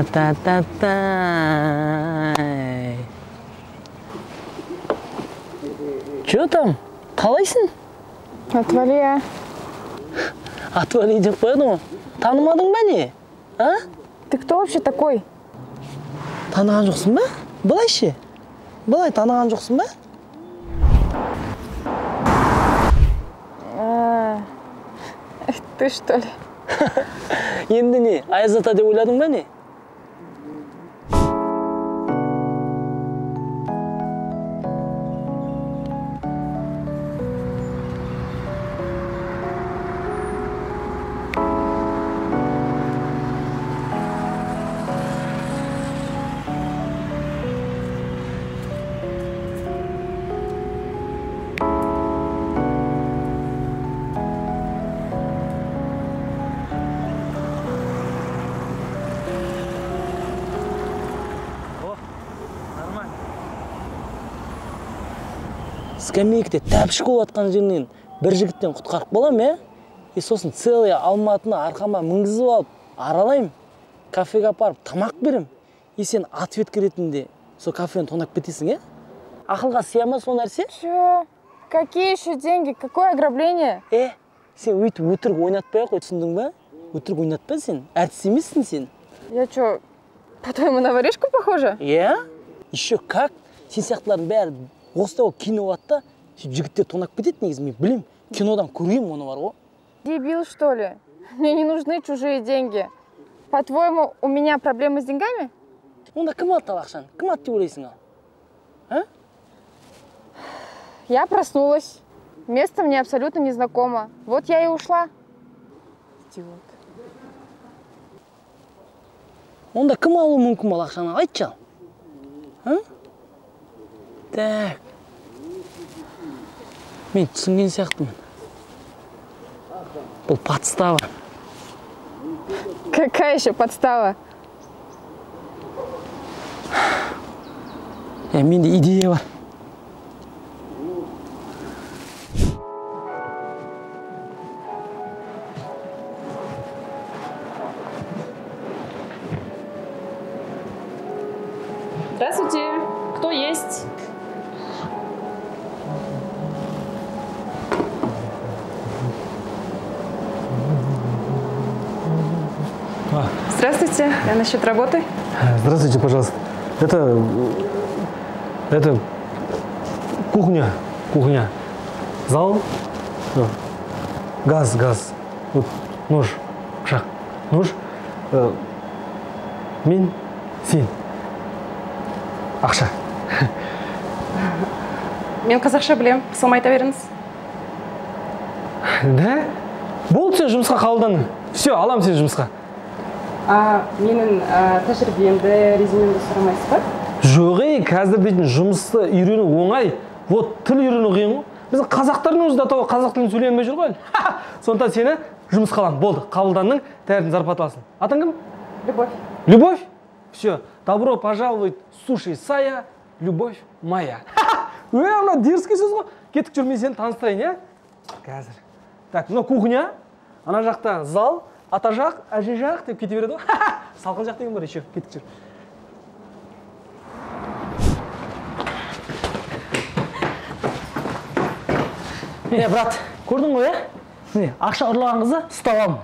Та-та-та-та. Че там? Қалайсың? Отвали, а. Отвали деп қояды ғой. Танымадың ба не? А? Ты кто вообще такой? Таныған жоқсың ба? Былай ше? Былай таныған жоқсың ба? Ты что ли? Енді не? Аяз ата деп ойладың ба не? Скамейкте тәпішкі болып жатқан жерінен бір жігіттен құтқарып қалам, ә? И сосын целый Алматыны арқама мінгізіп алып, аралаймын, кафеге апарып тамақ берем. И сен ответка ретінде сол кафені тонап кетесің, ә? Ақылға сыя ма сол нәрсе? Че? Какие еще деньги? Какое ограбление? Сен өйтіп өтірік ойнатпай ақ қой, түсіндің ба? Өтірік ойнатпа сен, әртіс емессің сен. Я че, по-твоему, на воришку похожа? Иә? Еще как? Сен сияқтылардың бәрі осылай ол кино болады да, сөйтіп жігіттер тонап кетеді негізі, мен білемін, кинодан көргенмін оны бар ғой. Дебил, что ли? Мне не нужны чужие деньги. По-твоему, у меня проблемы с деньгами? Онда кім алды ал ақшаны? Кім алды деп ойлайсың ал? А? Я проснулась. Место мне абсолютно незнакомо. Вот я и ушла. Идиот. Онда кім алуы мүмкін ал ақшаны? Айтшы ал. А? Так. Мен түсінген сияқтымын. Бұл подстава. Какая еще подстава? Менде идея бар. Здравствуйте. Кто есть? Здравствуйте, я насчет работы. Здравствуйте, пожалуйста. Это кухня, кухня. Зал, газ, газ. Вот нож, пышақ, нож. Мен, сен. Ақша. Мен қазақша білем, қысылмай айта беріңіз. Да? Болды, сен жұмысқа қабылдандың. Все, алам сені жұмысқа. А менің тәжірибемді, резюмемді сұрамайсыз ба? Жоқ, ей, қазір дейтін жұмысты үйрену оңай, вот тіл үйрену қиын ғой. Біздің қазақтардың өзі до того қазақ тілін сөйлей алмай жүр ғой әлі. Сондықтан сені жұмысқа аламын. Болды, қабылдандың, таңертең зарплата аласың. Атың кім? Любовь. Любовь? Все, добро пожаловать, суши сая, любовь моя. Ө, мына дерзкий сөз ғой. Кеттік жүр, мен сені таныстырайын, иә? Қазір. Так, мына кухня, ана жақта зал, ата жақ, әже жақ деп кете береді ғой. Салқын жақ деген бар еще, кеттік жүр. Брат, көрдің ғой, ә? Міне, ақша ұрлаған қызды ұстап алдым.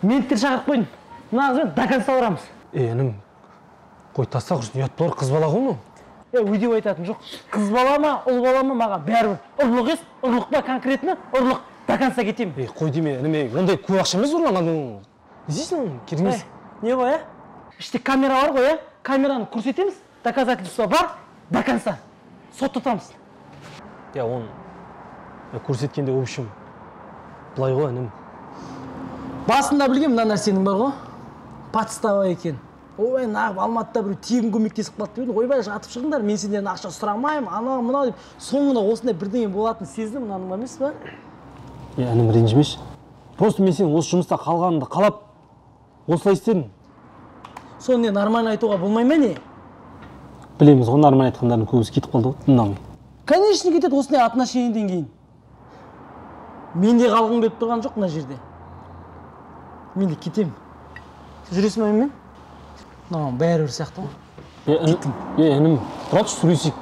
Менттер шақырып қойдым. Мына қызбен до конца барамыз. Інім, қой таста құрсын, ұят болар, қыз бала ғой мынау. Өйдеп айтатын жоқ. Қыз бала ма, ұл бала ма, маған бәрібір. Ұрлық ес, ұрлық па конкретно, ұрлық. До конца кетемін. Қой деме, інім, ондай көп ақша емес ұрлаған. Не істейсің оны, керек емес. Не ғой, ә? Іште камера бар ғой, ә? Камераны көрсетеміз, доказательство бар, до конца. Соттатамыз. Я, оны көрсеткенде, в общем, былай ғой, інім. Басында білген мына нәрсенің бар ғой, подстава екен. Ой, нағып Алматыда біреу тегін көмектесіп қалды деп едім. Ойбай, жатып шығыңдар, мен сендерден ақша сұрамаймын, анау мынау деп. Соңында осындай бірдеңе болатынын сездім, мынаның емес па? Інім, ренжімеші. Просто мен сенің осы жұмыста қалғаныңды қалап, осылай істедім. Соны не, нормально айтуға болмай ма не? Білеміз ғой, нормально айтқандардың көбісі кетіп қалды ғой, тыңдамай. Конечно кетеді осындай отношениеден кейін. Мен де қалғым келіп тұрған жоқ мына жерде. Мен де кетемін. Жүресің бе менімен? Мынаған бәрі бір сияқты ғой. Е, інім, тұратшы, сөйлесейік.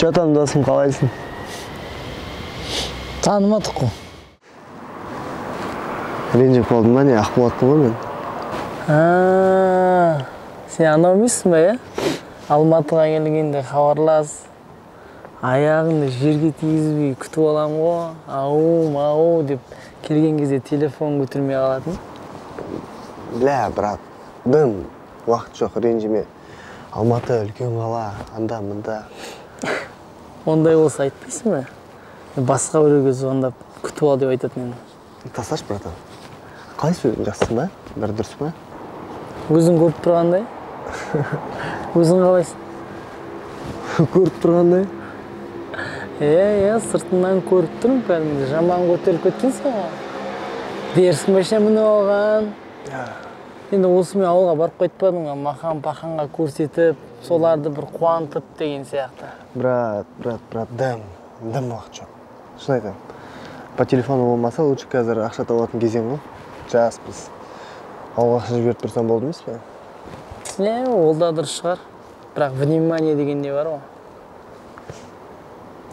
Че там, досым, қалайсың? Танымадық қой. Ренжіп қалдым ба, не? Ақболатпын ғой мен. Сен анау емессің ба, иә? Алматыға келгенде хабарлас, аяғыңды жерге тигізбей күтіп аламын ғой, ау, мау деп келген кезде телефон көтермей қалатын. Бля, брат, дым, уақыт жоқ, ренжіме. Алматы үлкен қала, анда, мында. Ондай болса айтпайсың ба? Басқа біреуге звондап күтіп ал деп айтатын едім. Тасташы, братан. Қалайсың өзің, жақсысың ба? Бәрі дұрыс па? Өзің көріп тұрғандай. Өзің қалайсың? Көріп тұрғандай? Иә, сыртынан көріп тұрмын кәдімгі. Жаман көтеріліп кеткенсің ғой. Дерсің машина мініп алған. Енді осымен ауылға барып қайтпадың ғой, махан-паханға көрсетіп, соларды бір қуантып деген сияқты. Брат, брат, брат, дым уақыт жоқ. Шын айтамын. По телефону болмаса, лучше қазір ақша табатын кезең ғой. Жаспыз. Ауылға ақша жіберіп тұрсам болды емес пе? Не, ол да дұрыс шығар. Бірақ внимание деген не бар ғой?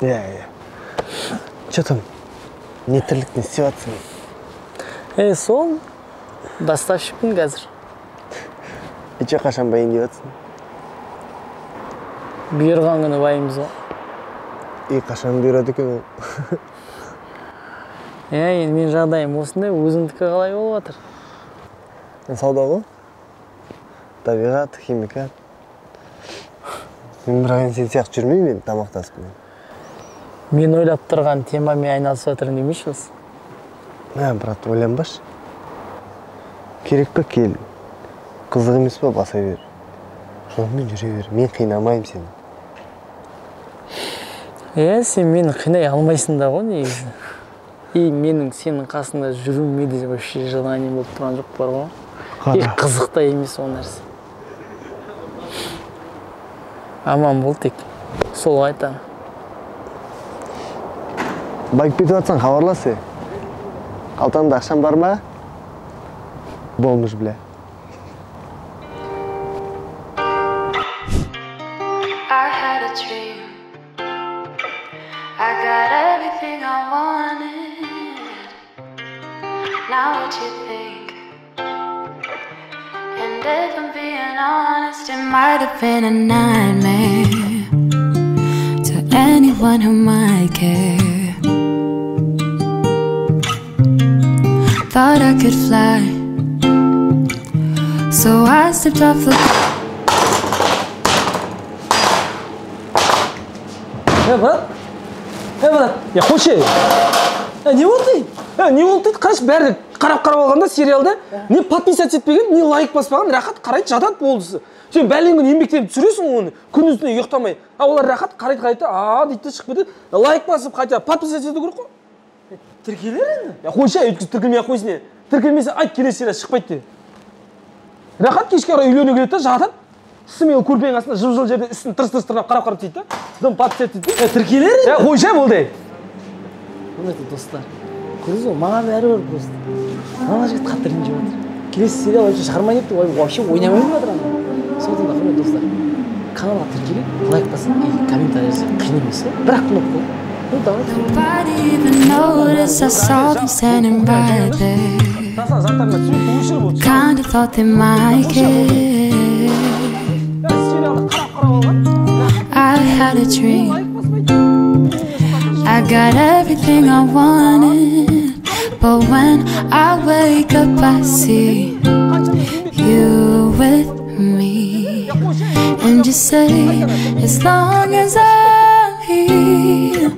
Иә, иә. Че там? Не тірлік, не істеп жатсың? Сол доставщикпін қазір. И че, қашан байын деп жатсың? Бұйырған күні байымыз ғой. И қашан бұйырады екен ол? Енді менің жағдайым осындай, өзіңдікі қалай болып жатыр? Сауда ғой. Табиғат, химикат. Мен бірақ енді сен сияқты жүрмеймін енді тамақтасып. Мен ойлап тұрған темамен айналысып жатырмын демейші осы? Мә, брат, ойланбашы. Керек пе, кел. Қызық емес пе, баса бер. Жолыңмен жүре бер. Мен қинамаймын сені. Сен мені қинай алмайсың да ғой негізі. И менің сенің қасыңда жүруіме де вообще желание болып тұрған жоқ бар ғой. И қызық та емес ол нәрсе. Аман бол тек. Сол айтамын. Байып кетіп жатсаң хабарлас. Қалтаңда ақшаң бар ма? Болмыш, бля. I had a dream. I got everything I wanted. Now what you think? And if I'm being honest, it might have been a nightmare to anyone who might care. Thought I could fly, so I stepped off the. Брат, брат, я қойшы. Не болды? Не болды дейді, қарашы, бәрі қарап-қарап алғанда сериалда не подписаться етпеген, не лайк баспаған, рахат қарайды, жатады болдысы. Сен бәлен күн еңбектеніп түсіресің оны, күндіз түні ұйықтамай. А олар рахат қарайды, қарайды, а дейді шығып кетеді. Лайк басып, хотя подписаться ету керек қой. Тіркелер енді. Қойшы, өткізіп тіркелмей ақ қойсын. Тіркелмесе айт, келесі серия шықпайды де. Рахат кешке қарай үйлеріне келеді де жатады. Смел көрпенің астында жып-жылы жерде үстін тырс-тырс тырнап қарап-қарап дейді да. Дым подписаться етеді. Тіркелер енді. Қойшы, болды. Құрметті достар, көрдіңіз ғой, маған бәрібір просто. Мына жігіт қатты ренжіп жатыр. Келесі сериал вообще шығармай депті, вообще ойнамай деп жатыр ана. Сондықтан да, құрметті достар, каналға тіркеліп, лайк басып, и комментарий жазып, қиын емес қой. Бір-ақ кнопка ғой. Ну, давайте. Nobody even noticed I saw them standing right there. Kinda thought they might care. I had a dream. I got everything I wanted, but when I wake up, I see you with me. And you say, as long as I'm here,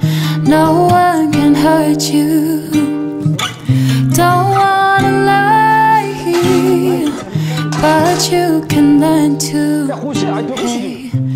no one can hurt you. Don't wanna lie here, but you can learn to Қойшы, айтпай қойшы. Pay